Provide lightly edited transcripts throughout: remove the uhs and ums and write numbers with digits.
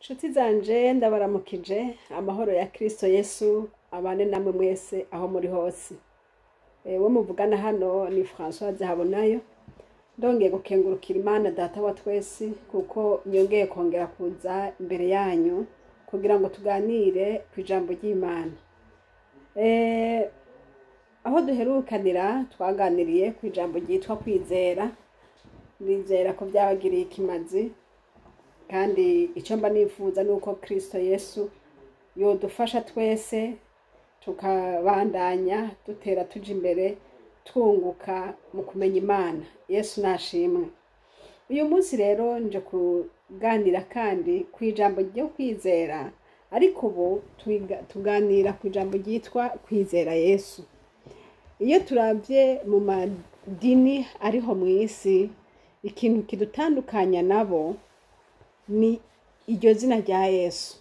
Nshuti zanje, ndabaramukije. Amahoro ya Kristo Yesu abane namwe mwese aho muri hose. Wo muvugana hano ni Françoise Habonayo. Ndongeye gukengurukira Imana Data wa twese kuko nyongeye kongera kuza imbere yanyu kugira ngo tuganire ku ijambo ry'Imana. Aho duherukanira twaganiriye ku ijambo ryitwa kwizera. Nizera ko byabagiriye ikimazi, kandi icyo mba nifuza ni uko Kristo Yesu yodufasha twese tukabandanya dutera tuja imbere, twunguka mu kumenya Imana. Yesu nashimwe. Uyu munsi rero nje kuganira kandi ku ijambo ryo kwizera, ariko ubu tuganira ku ijambo ryitwa kwizera Yesu. Iyo turavye mu madini ariho mw'isi, ikintu kidutandukanya nabo ni iryo zina rya Yesu.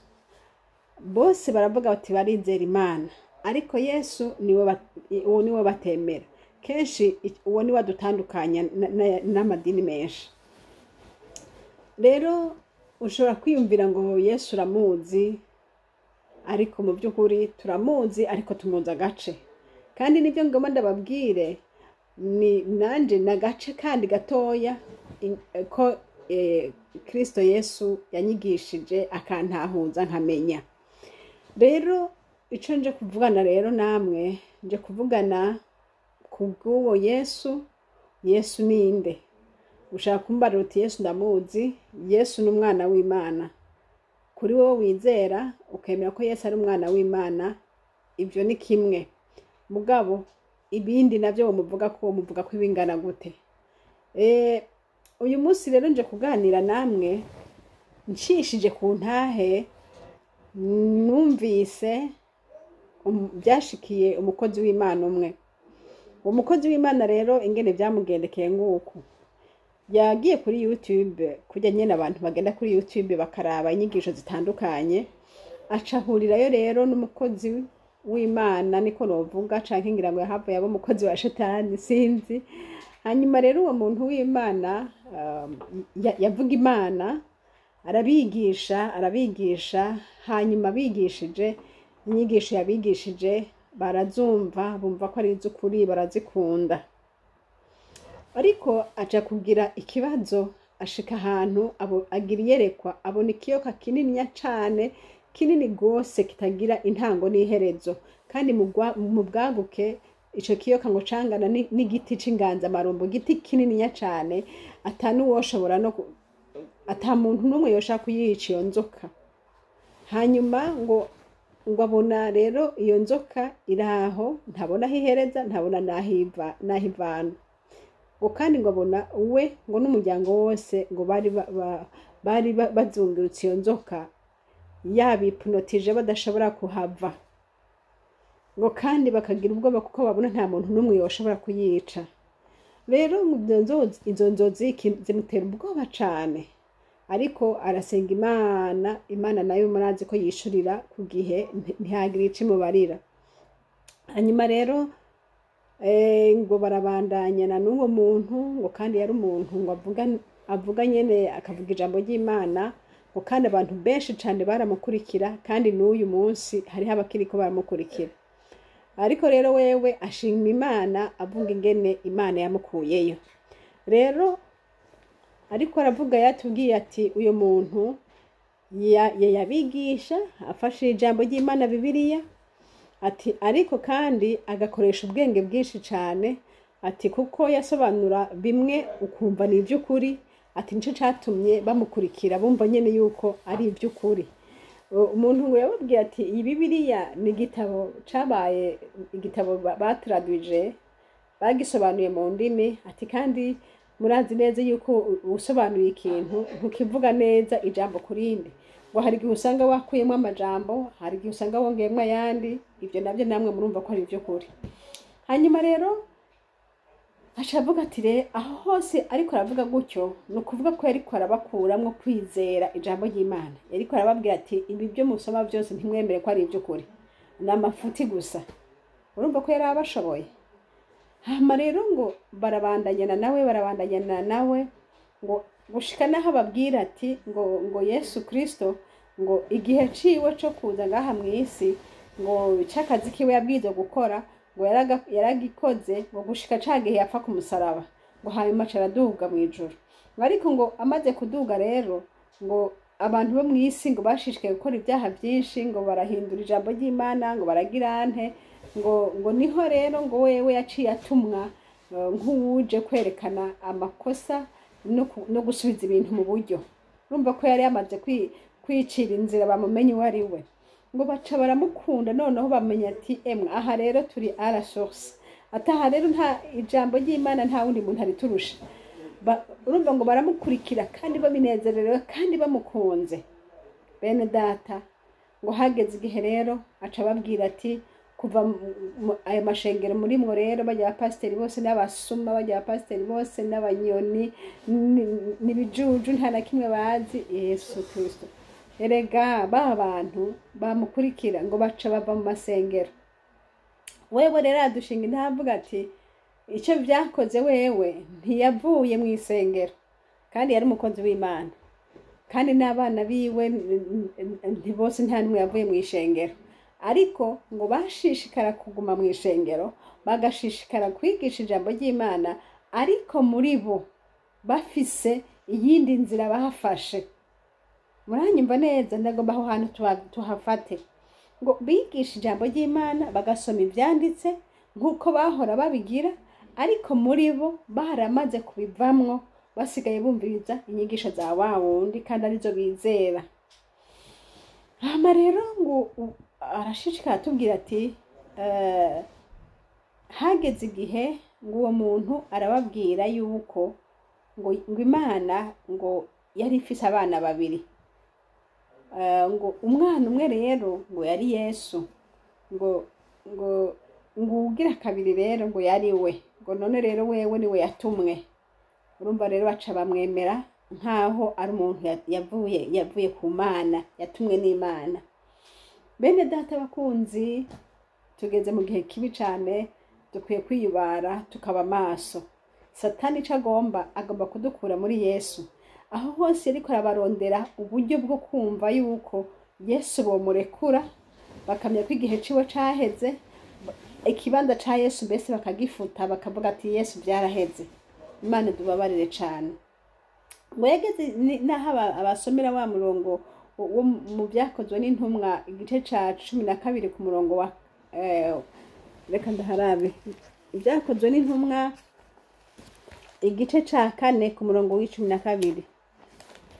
Bose baravuga bati barizera Imana, ariko Yesu uwo niwe batemera. Kenshi uwo niwe adutandukanya n'amadini menshi. Rero ushobora kwiyumvira ngo Yesu uramuzi, ariko mu by'ukuri turamuzi ariko tumuzi agace. Kandi nibyo ngomba ndababwire, ni nanje n'agace kandi gatoya ko Kristo Yesu yanyigishije akantahuza nkamenya. Rero ico nje kuvugana rero namwe, nje kuvugana kubw'uwo Yesu. Yesu ninde? Ushaka kumbarira uti Yesu ndamuzi, Yesu ni umwana w'Imana. Kuri wowe wizera ukemera ko Yesu ari umwana w'Imana, ibyo ni kimwe. Mugabo ibindi navyo womuvuga ko ibingana gute? Uyu munsi rero nje kuganira namwe nshishije ku ntahe numvise byashikiye umukozi w'Imana umwe. Uwo mukozi w'Imana rero ingene byamugendekeye nguku: yagiye kuri YouTube, kujya nyene abantu bagenda kuri YouTube bakaraba inyigisho zitandukanye, aca ahurirayo rero n'umukozi w'Imana, niko novuga, canke ngira ngo yahavuye aba umukozi wa shetani, sinzi. Hanyuma rero uwo muntu w'Imana yavuga Imana, arabigisha, arabigisha, hanyuma abigishije inyigisho yabigishije barazumva, bumva ko ari iz'ukuri, barazikunda. Ariko aja kugira ikibazo, ashika ahantu agira iyerekwa, abona ikiyoka kininiya cane, kinini gose, kitagira intango n'iherezo, kandi mu bwaguke ico kiyoka ngo cangana n'igiti c'inganzamarumbo, igiti kininiya cane, ata n'uwoshobora no ata muntu n'umwe yoshaka kuyica iyo nzoka. Hanyuma ngo abona rero iyo nzoka iraho, ntabona aho ihereza, ntabona n'aho ivana. Ngo kandi ngo abona we ngo n'umuryango wose ngo bari bazungurutse iyo nzoka, yabipunotije badashobora kuhava. Ngo kandi bakagira ubwoba kuko babona nta muntu n'umwe yoshobora kuyica. Rero ngo izo nzozi zimutera ubwoba cane, ariko arasenga Imana, Imana nayo murazi ko yishurira ku gihe, ntihagire ico imubarira. Hanyuma rero ngo barabandanyana n'uwo muntu, ngo kandi yari umuntu ngo avuga nyene, akavuga ijambo ry'Imana, ngo kandi abantu benshi cane baramukurikira, kandi n'uyu munsi hariho abakiriko baramukurikira. Ariko rero wewe ashima Imana, avuga ingene Imana yamukuyeyo. Rero ariko aravuga, yatubwiye ati uyu muntu yabigisha afashe ijambo ry'Imana Bibiliya, ati ariko kandi agakoresha ubwenge bwinshi cane, ati kuko yasobanura bimwe ukumva ni ivy'ukuri, ati nico catumye bamukurikira, bumva nyene yuko ari ivy'ukuri. Umuntu ngo yababwiye ati iyi Bibiliya ni igitabo cabaye igitabo batraduje, bagisobanuye mu ndimi, ati kandi murazi neza yuko usobanuye ikintu ntukivuga neza ijambo ku rindi, ngo hari igihe usanga wakuyemo amajambo, hari igihe usanga wongeyemo ayandi, ibyo nabyo namwe murumva ko ari ivy'ukuri. Hanyuma rero aca avuga ati aho hose ariko aravuga gutyo, ni ukuvuga ko yariko arabakuramwo kwizera ijambo ry'Imana. Yariko arababwira ati ibi byo musoma byose ntimwemere ko ari ivy'ukuri, ni amafuti gusa. Urumva ko yari abashoboye. Hama rero ngo barabandanyana nawe, barabandanyana nawe, ngo gushika naho ababwira ati ngo Yesu Kristo Ngo igihe ciwe co kuza ngaha mw'isi, ngo c'akazi kiwe yabwirizwa gukora, ngo yaragikoze, ngo gushika ca gihe yapfa ku musaraba, ngo hanyuma aca araduga mw'ijuru. Ariko ngo amaze kuduga rero, ngo abantu bo mw'isi ngo bashishikaye gukora ibyaha byinshi, ngo barahindura ijambo ry'Imana, ngo baragira nte, ngo niho rero ngo wewe yaciye atumwa nk'uwuje kwerekana amakosa no gusubiza ibintu mu buryo. Urumva ko yari yamaze kwicira inzira, bamumenye uwo ari we, ngo baca baramukunda. Noneho bamenya ati: "Emwe, aha rero turi à la source, ati aha rero nta ijambo ry'Imana, nta wundi muntu ariturusha." Urumva ngo baramukurikira kandi babinezerewe kandi bamukunze. Bene data, ngo hageze igihe rero aca ababwira ati: "Kuva ayo mashengero murimwo rero, bajya abapasiteri bose n'abasuma, bajya abapasiteri bose n'abanyoni, n'ibijuju, nta na kimwe bazi Yesu Kristo." Erega ba bantu bamukurikira ngo baca bava mu masengero. Wewe rero adushinga intavuga ati icyo byakoze, wewe ntiyavuye mu isengero kandi yari umukozi w'Imana, kandi n'abana biwe bose nta n'umwe yavuye mu ishengero. Ariko ngo bashishikara kuguma mu ishengero, bagashishikara kwigisha ijambo ry'Imana, ariko muri bo bafise iyindi nzira bafashe. Muranyumva neza? Ndagomba aho hantu tuhafate. Ngo bigisha ijambo ry'Imana, bagasoma ibyanditse nk'uko bahora babigira, ariko muri bo baramaze kubivamwo, basigaye bumviriza inyigisho za wa wundi kandi arizo bizera. Hama rero ngo arashishikara atubwira ati hageze igihe ngo uwo muntu arababwira yuko ngo Imana ngo yari ifise abana babiri. Ngo umwana umwe rero ngo yari Yesu, ngo uwugira kabiri rero ngo yari we, ngo none rero wewe niwe yatumwe. Urumva rero baca bamwemera nk'aho ari umuntu yavuye ku Mana, yatumwe n'Imana. Bene data bakunzi, tugeze mu gihe kibi cyane, dukwiye kwiyubara tukaba amaso. Satani icyo agomba kudukura muri Yesu. Aho hose ariko arabarondera uburyo bwo kumva yuko Yesu bomurekura, bakamenya ko igihe ciwe caheze, ikibanza ca Yesu mbese bakagifuta, bakavuga ati: "Yesu byaraheze." Imana dubabarire cane. Ngo yageze n'aho abasomera wa murongo wo mu Byakozwe n'Intumwa, igice ca 12 ku murongo wa reka ndaharabe. Ibyakozwe n'Intumwa, igice ca 4 ku murongo wa 12,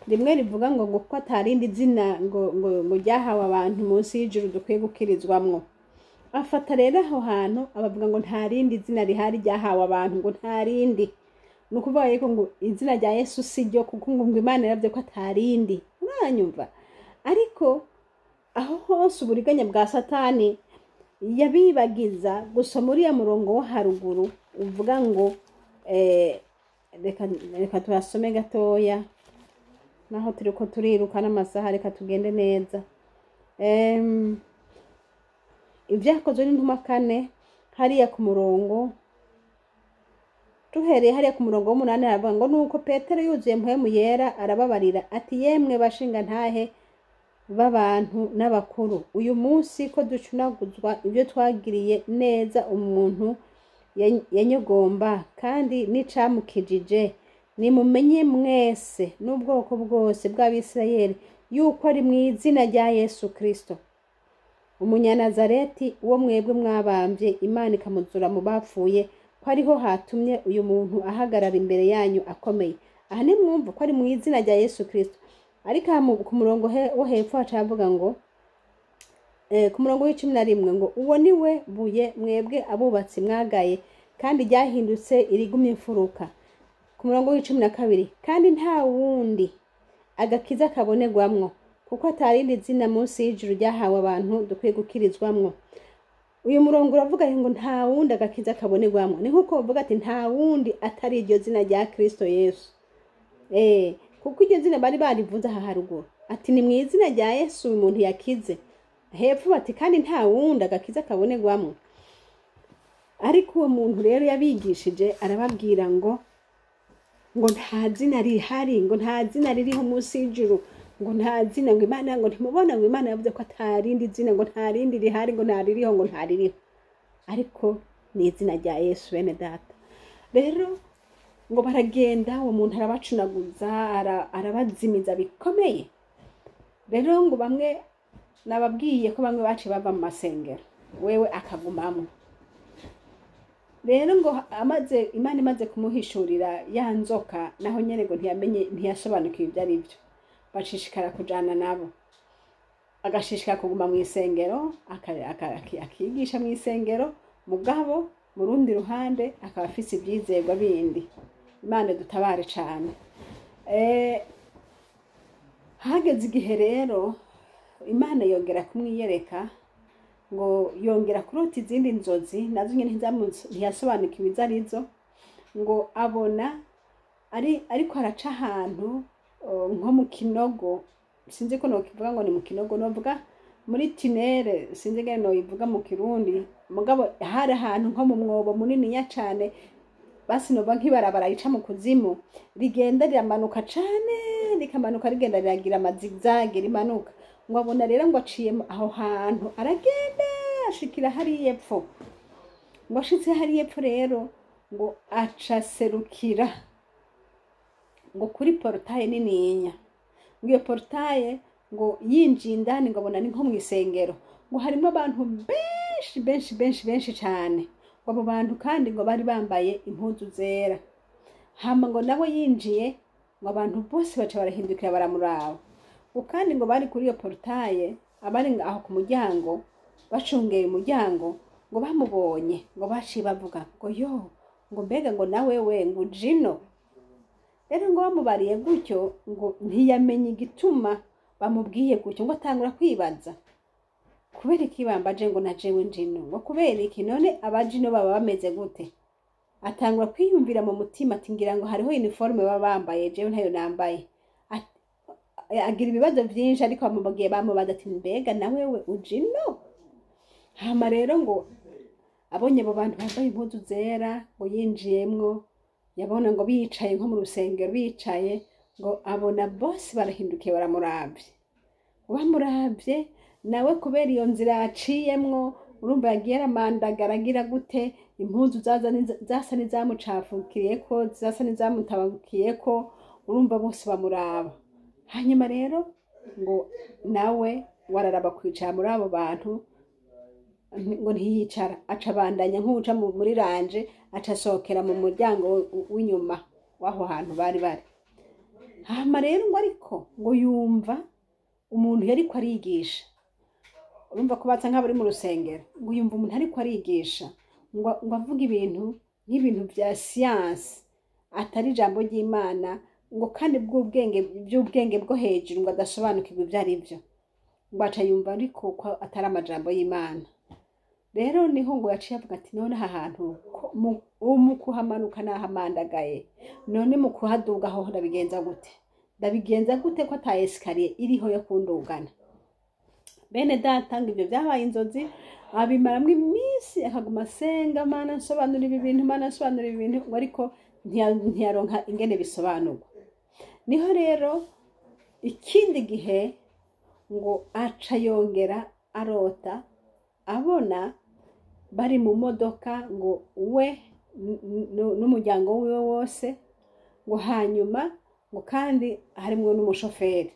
rimwe rivuga ngo ko atarindi zina ngo ryahawe abantu munsi y'ijuru dukwiye gukirizwamwo. Afata rero aho hantu abavuga ngo nta rindi zina rihari ryahawe abantu, ngo nta rindi. Ni ukuvuga yuko ngo izina rya Yesu si ryo, kuko ngo Imana yaravye ko atarindi. Uranyumva? Ariko aho hose uburiganya bwa Satani yabibagiza gusoma uriya murongo wo haruguru uvuga ngo reka tuhasome gatoya, naho turiko turiruka n'amasaha, reka tugende neza. Ibyakozwe n'Intumwa 4, hariya ku murongo, duhereye hariya ku murongo wa 8, aravuga ngo: "Nuko Petero yuzuye Mpwemu Yera arababarira ati: 'Yemwe bashinga ntahe b'abantu n'abakuru, uyu munsi ko ducunaguzwa ibyo twagiriye neza umuntu yanyogomba kandi n'icamukijije, nimumenye mwese n'ubwoko bwose bw'Abisirayeli yuko ari mu izina rya Yesu Kristo Umunyanazareti, uwo mwebwe mwabambye, Imana ikamuzura mu bapfuye, ko ariho hatumye uyu muntu ahagarara imbere yanyu akomeye.'" Aha nimwumva ko ari mu izina rya Yesu Kristo. Ariko aha ku murongo wo hepfo haca havuga ngo ku murongo wa 11 ngo: "Uwo ni we buye mwebwe abubatsi mwagaye, kandi ryahindutse irigumye imfuruka." Ku murongo wa 12: "Kandi nta wundi agakiza kabonerwamwo, kuko atarindi zina munsi y'ijuru ryahawe abantu dukwiye gukirizwamwo." Uyu murongo uravuga ngo nta wundi agakiza kabonerwamwo, ni nk'uko bavuga ati nta wundi atari iryo zina rya Kristo Yesu. Kuko iryo zina bari barivuze aha haruguru ati ni mu izina rya Yesu uyu muntu yakize, hepfo bati kandi nta wundi agakiza kabonerwamwo. Ariko uwo muntu rero yabigishije, arababwira ngo nta zina rihari, ngo nta zina ririho munsi y'ijuru. Ngo nta zina, ngo Imana, ngo ntimubona, ngo Imana yavuze ko atarindi zina, ngo nta rindi rihari, ngo nta ririho, ngo nta ririho, ariko ni izina rya Yesu. Bene data, rero ngo baragenda, uwo muntu arabacunaguza, arabazimiza bikomeye. Rero ngo bamwe, nababwiye ko bamwe baciye bava mu masengero, wewe akagumamwo. Rero ngo amaze, Imana imaze kumuhishurira ya nzoka, naho nyene ngo ntiyamenye, ntiyasobanukiwe ibyo ari byo. Bacishikara kujana nabo, agashishikara kuguma mu isengero, akigisha mu isengero, mugabo mu rundi ruhande akaba afise ivyizerwa bindi. Imana dutabare cane. Hageze igihe rero Imana yongera kumwiyereka, ngo yongera kurota izindi nzozi, nazo nyene ntiyasobanukiwe izo arizo. Ngo abona ari ariko araca ahantu nko mu kinogo, sinzi ko nokivuga ngo ni mu kinogo, novuga muri tunnel, sinzi ingene noyivuga mu Kirundi, mugabo hari ahantu nko mu mwobo muniniya cane, basi nova nk'ibarabara rica mu kuzimu, rigenda riramanuka cane, rikamanuka, rigenda riragira ama zigzag, rimanuka. Ngo abona rero ngo aciye aho hantu, aragenda ashikira hariya epfo. Ngo ashitse hariya epfo rero, ngo aca aserukira ngo kuri portail nininya. Ngo iyo portail, ngo yinjiye indani, ngo abona ni nko mw'isengero, ngo harimo abantu benshi benshi benshi benshi cane. Ngo abo bantu kandi ngo bari bambaye impuzu zera. Hama ngo nawe yinjiye, ngo abantu bose baca barahindukira baramuraba. Ngo kandi ngo bari kuri iyo portail, abari aho ku muryango bacungeye umuryango, ngo bamubonye, ngo baciye bavuga ngo: "Yo," ngo, "mbega ngo nawe we ngo ujino?" Rero ngo bamubariye gutyo, ngo ntiyamenye igituma bamubwiye gutyo. Ngo atangura kwibaza kubera iki bambaje ngo na jewe njino, ngo kubera iki, none abajino baba bameze gute? Atangura kwiyumvira mu mutima ati: "Ngira ngo hariho uniforme baba bambaye, jewe ntayo nambaye." Agira ibibazo vyinshi, ariko bamubwiye, bamubaza ati: "Mbega na wewe ujino?" Hama rero ngo abonye abo bantu bambaye impuzu zera, ngo yinjiyemwo, yabona ngo bicaye nko mu rusengero bicaye, ngo abona bose barahindukiye baramuravye. Ngo bamuravye, nawe kubera iyo nzira yaciyemwo, urumva yagiye aramandagara, agira gute, impuzu zasa n'izamucafukiyeko, zasa n'izamutabukiyeko, urumva bose bamuraba. Hanyuma rero ngo nawe wararaba kwicara muri abo bantu, ngo ntiyicara, aca abandanya nk'uwuca muri rangée, aca asohokera mu muryango w'inyuma w'aho hantu bari bari. Hama rero ngo ariko ngo yumva umuntu yariko arigisha, urumva ko baza nk'abari mu rusengero, ngo yumva umuntu ariko arigisha, ngo avuga ibintu nk'ibintu vya siyansi, atari ijambo ry'Imana, ngo kandi bw'ubwenge, by'ubwenge bwo hejuru, ngo adasobanukirwa ibyo ari byo. Ngo aca yumva ariko ko atari amajambo y'Imana. Rero niho ngo yaciye avuga ati: "None aha hantu ko mu kuhamanuka nahamandagaye, none mu kuhaduga hoho ndabigenza gute? Ndabigenza gute ko ata escalier iriho yo kundugana?" Bene data, ngo ibyo byabaye inzozi, abimaramwo iminsi, akaguma asenga: "Mana, nsobanura ibi bintu, Mana, nsobanura ibi bintu." Ngo ariko ntiyaronka ingene bisobanurwa. Niho rero ikindi gihe ngo aca yongera arota, abona bari mu modoka, ngo we n'umuryango wiwe wose, ngo hanyuma ngo kandi harimwo n'umushoferi.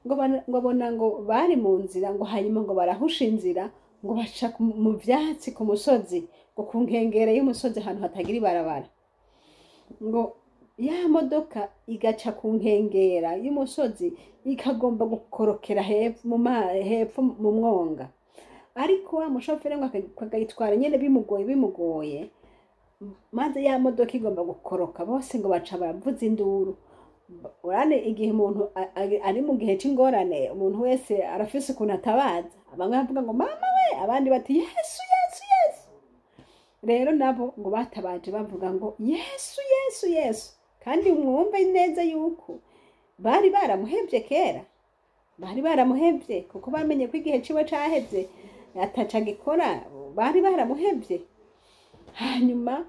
Ngo abona ngo bari mu nzira, ngo hanyuma ngo barahusha inzira, ngo baca mu vyatsi ku musozi, ngo ku nkengera y'umusozi, ahantu hatagira ibarabara. Ngo ya modoka igaca ku nkengera y'umusozi, ikagomba gukorokera hepfo hepfo mu mwonga, ariko wa mushoferi ngo akayitwara nyene bimugoye bimugoye, maze ya modoka igomba gukoroka, bose ngo baca baravuza induru. Urane igihe umuntu ari mu gihe c'ingorane, umuntu wese arafise ukuntu atabaza. Bamwe bavuga ngo: "Mama we!" Abandi bati: "Yesu, Yesu, Yesu!" Rero nabo ngo batabaje bavuga ngo: "Yesu, Yesu, Yesu!" Kandi mwumve neza yuko bari baramuhevye kera, bari baramuhevye kuko bamenye ko igihe ciwe caheze, ataca agikora, bari baramuhevye. Hanyuma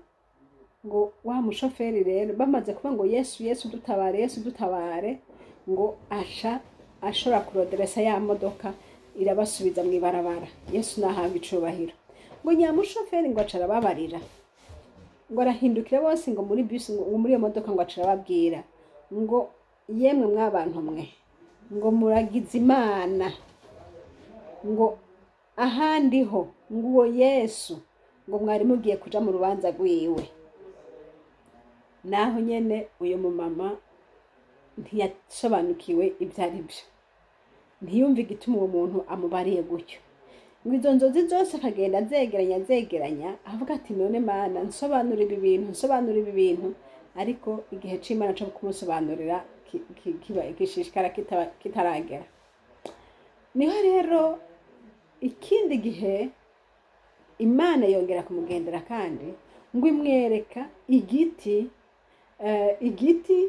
ngo wa mushoferi rero, bamaze kuvuga ngo: "Yesu, Yesu, dutabare, Yesu, dutabare," ngo aca ashobora kuroderesa ya modoka, irabasubiza mu ibarabara. Yesu nahabwa icubahiro. Ngo nyamushoferi ngo aca arababarira, ngo arahindukira bose, ngo muri bisi, ngo muri iyo modoka, ngo aca arababwira ngo: "Yemwe mwabantu mwe," ngo, "muragize Imana," ngo, "ahandi ho," ngo, "uwo Yesu," ngo, "mwari mugiye kuja mu rubanza rwiwe." Naho nyene uyu mumama ntiyasobanukiwe ibyo ari byo, ntiyumve igituma uwo muntu amubariye gutyo. Ngo izo nzozi zose akagenda azegeranya, azegeranya, avuga ati: "None Mana, nsobanura ibi bintu, nsobanura ibi bintu." Ariko igihe c'Imana co kumusobanurira gishishikara kitaragera. Niho rero ikindi gihe Imana yongera kumugendera kandi, ngo imwereka igiti, igiti.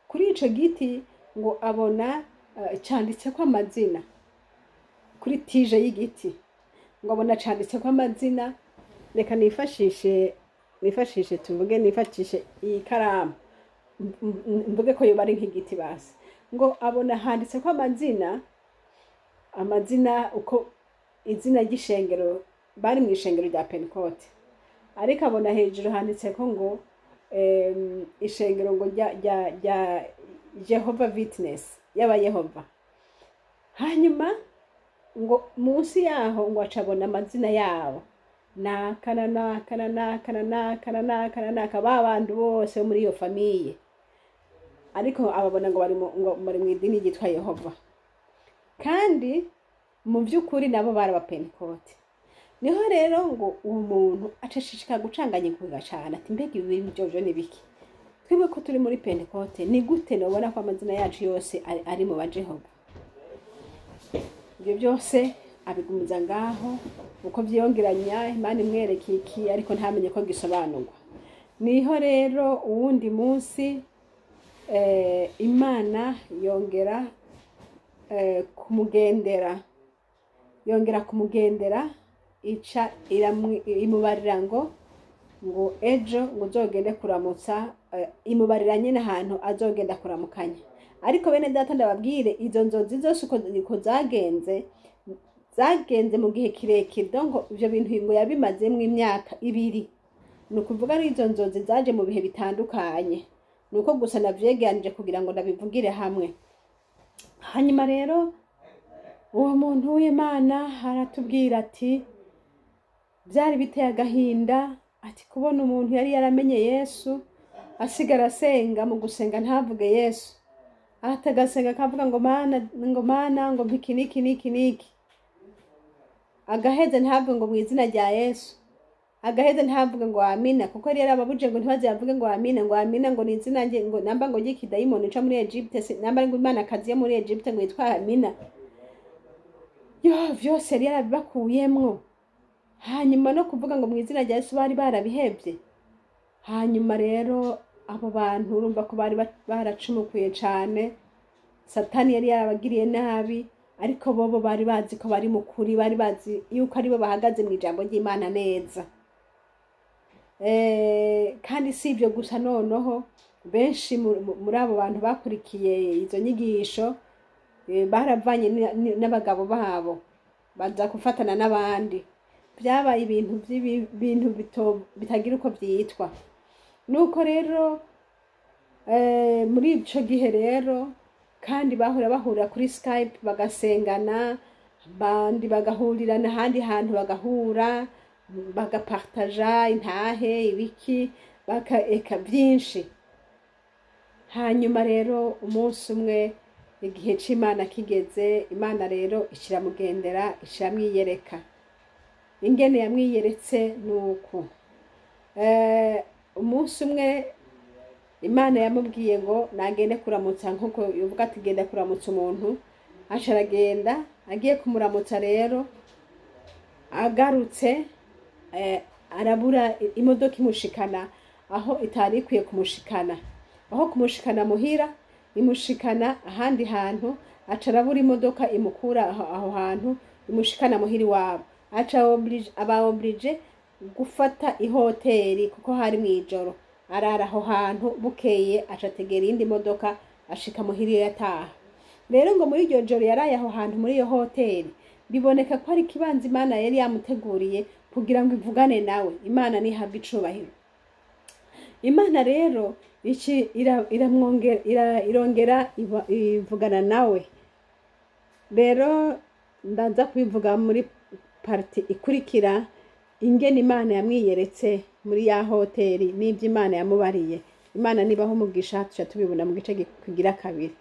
Kuri ico giti ngo abona canditseko amazina kuri tige y'igiti, ngo abona canditseko amazina. Reka nifashishe, tuvuge nifashishe iyi karamu, mvuge ko yoba ari nk'igiti basi. Ngo abona handitseko amazina, amazina uko izina ry'ishengero, bari mu ishengero rya Pentecote, ariko abona hejuru handitseko ngo ishengero ngo rya Jehova Witness, y'Abayehova. Hanyuma ngo munsi yaho ngo acabona amazina yabo, naka na naka na naka na naka na naka na naka, ba bantu bose bo muri iyo famille, ariko ababona ngo bari mu ngo bari mu idini ryitwa Yehova, kandi mu by'ukuri nabo bari Abapentekote. Niho rero ngo uwo muntu acashishika gucanganyikirwa cane, ati: "Mbega ibi bintu vyovyo ni biki? Twebwe ko turi muri Pentekote, ni gute nobona ko amazina yacu yose ari mu Bajehova?" Ibyo byose abigumiza ngaho uko vyiyongeranya, Imana imwereka iki ariko ntamenye ko gisobanurwa. Niho rero uwundi munsi Imana yongera kumugendera, yongera kumugendera, ica imubarira ngo ejo ngo uzogende kuramutsa, imubarira nyine ahantu azogenda kuramukanya. Ariko bene data, ndababwire, izo nzozi zose uko zagenze, zagenze mu gihe kirekire. Donc ivyo bintu ngo yabimazemwo imyaka 2. Ni ukuvuga ari izo nzozi zaje mu bihe bitandukanye, ni uko gusa navyegeranije kugira ngo ndabivugire hamwe. Hanyuma rero uwo muntu w'Imana aratubwira ati byari biteye agahinda, ati kubona umuntu yari yaramenye Yesu asigara asenga, mu gusenga ntavuge Yesu, ati agasenga akavuga ngo: "Mana," ngo, "Mana," ngo, "mpiki niki niki niki," agaheze ntavuge ngo: "Mu izina rya Yesu," agaheze ntavuge ngo: "Amina," kuko yari yarababuje ngo ntibaze yavuge ngo amina, ngo amina ngo ni izina rye, ngo namba ngo ry'ikidayimoni ica muri Egypte, namba ngo Imana kazi yo muri Egypte ngo yitwa Amina. Yo vyose yari yarabibakuyemwo. Hanyuma no kuvuga ngo: "Mu izina rya Yesu," bari barabihevye. Hanyuma rero abo bantu urumva ko bari baracumukuye cane, Satani yari yarabagiriye nabi, ariko bobo bari bazi ko bari mu kuri, bari bazi yuko aribo bahagaze mu ijambo ry'Imana neza. Kandi si ibyo gusa, noneho benshi muri abo bantu bakurikiye izo nyigisho baravanye n'abagabo babo, baza gufatana n'abandi. Byabaye ibintu by'ibintu bitagira uko byitwa. Nuko rero muri ico gihe rero kandi bahora bahurira kuri Skype bagasengana, bandi bagahurirana ahandi hantu, bagahura, bagapartaja intahe, ibiki, baka eka byinshi. Hanyuma rero umunsi umwe igihe c'Imana kigeze, Imana rero ishiramugendera, ishiramwiyereka. Ingene yamwiyeretse nuku: umunsi umwe Imana yamubwiye ngo nagende kuramutsa, nkuko yuvuga ati: "Genda kuramutsa umuntu." Aca aragenda. Agiye kumuramutsa rero, agarutse arabura imodoka imushikana aho itari ikwiye kumushikana. Aho kumushikana muhira, imushikana ahandi hantu. Aca arabura imodoka imukura aho hantu imushikana muhira iwabo. Aca aba obligé gufata ihoteri kuko hari mw'ijoro, arara aho hantu. Bukeye aca ategera iyindi modoka, ashika muhira iyo yataha. Rero ngo muri iryo joro yaraye aho hantu muri iyo hoteli, biboneka ko ari ikibanza Imana yari yamuteguriye kugira ngo ivugane nawe. Imana ntihabwe icubahiro. Imana rero ici irongera ivugana nawe. Rero ndaza kubivuga muri partie ikurikira, ingene Imana yamwiyeretse muri ya hoteli n'ibyo Imana yamubariye. Imana nibaho umugisha, tuca tubibona mu gice kigira kabiri.